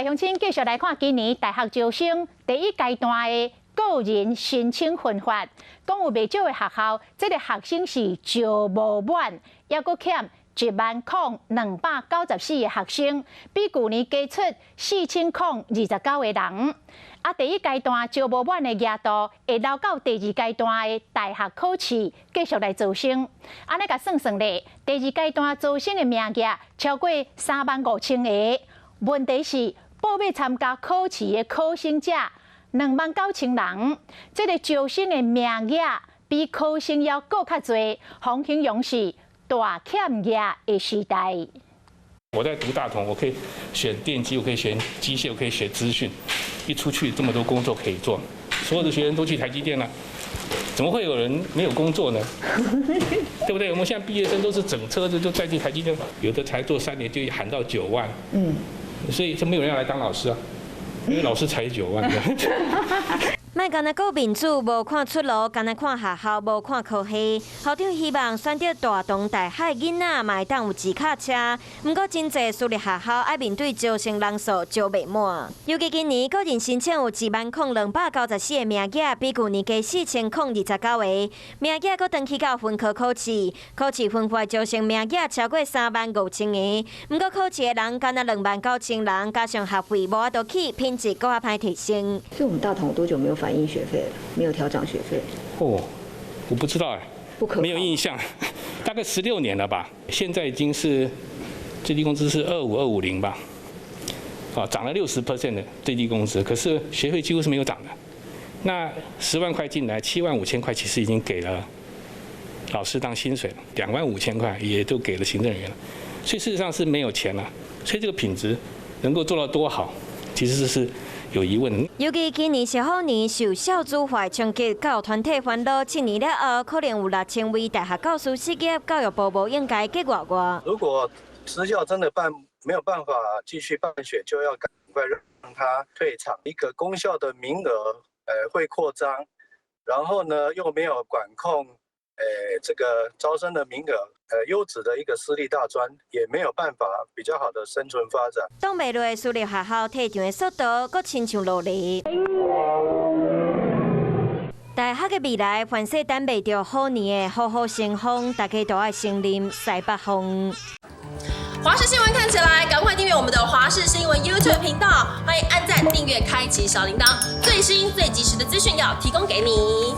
來鄉親繼續來看今年大學招生第一階段的個人申請分發，講有袂少的學校，這個學生是招無滿，猶閣欠10,294個學生，比舊年加出4,029個人。啊，第一階段招無滿的額度會留到第二階段的大學考試繼續來招生。按呢共算算咧，第二階段招生的名額超過35,000個。問題是報名參加考試的考生者29,000人，這個招生的名額比考生猶閣較濟，予形容是大欠額的時代。我在讀大同，我可以選電機，我可以選機械，我可以學資訊。一出去這麼多工作可以做，所有的學生都去台積電了，怎麼會有人沒有工作呢？對不對？我們現在畢業生都是整車子就載去台積電，有的才做3年就喊到九萬。所以就沒有人要來當老師啊，因為老師才九萬。莫干焦顧面子，無看出路，干焦看學校，無看科系。校長希望選擇大同大學囡仔，嘛會當有自卡車。毋過真濟私立學校愛面對招生人數招袂滿。尤其今年個人申請有10,294個名額，比舊年加4,029個名額，閣轉去到分科考試，考試分發招生名額超過35,000個。毋過考試的人干焦29,000人，加上學費無法度起，品質閣較歹提升。所以，我們大同多久沒有反映學費了？沒有調漲學費？哦，我不知道哎，不可沒有印象，大概16年了吧。現在已經是最低工資是25250吧，啊，漲了60% 的最低工資，可是學費幾乎是沒有漲的。那10萬塊進來，75,000塊其實已經給了老師當薪水了，25,000塊也都給了行政人員了，所以事實上是沒有錢了。所以這個品質能夠做到多好，其實是有疑問。尤其今年是虎年，受少子化衝擊，教育團體煩惱，7年了後，可能有6000位大學教師失業，教育部無應該計偌偌。如果私校真的辦沒有辦法繼續辦學，就要趕快讓他退場。一個公校的名額，會擴張，然後呢又沒有管控，這個招生的名額，優質的一個私立大專也沒有辦法比較好的生存發展。擋袂牢私立學校退場的速度，閣親像落雷。大學的未來，凡勢等袂著虎年的虎虎生風，大家都愛承認西北風。華視新聞看起來，趕快訂閱我們的華視新聞 YouTube 頻道，歡迎按讚、訂閱、開啟小鈴鐺，最新最及時的資訊要提供給你。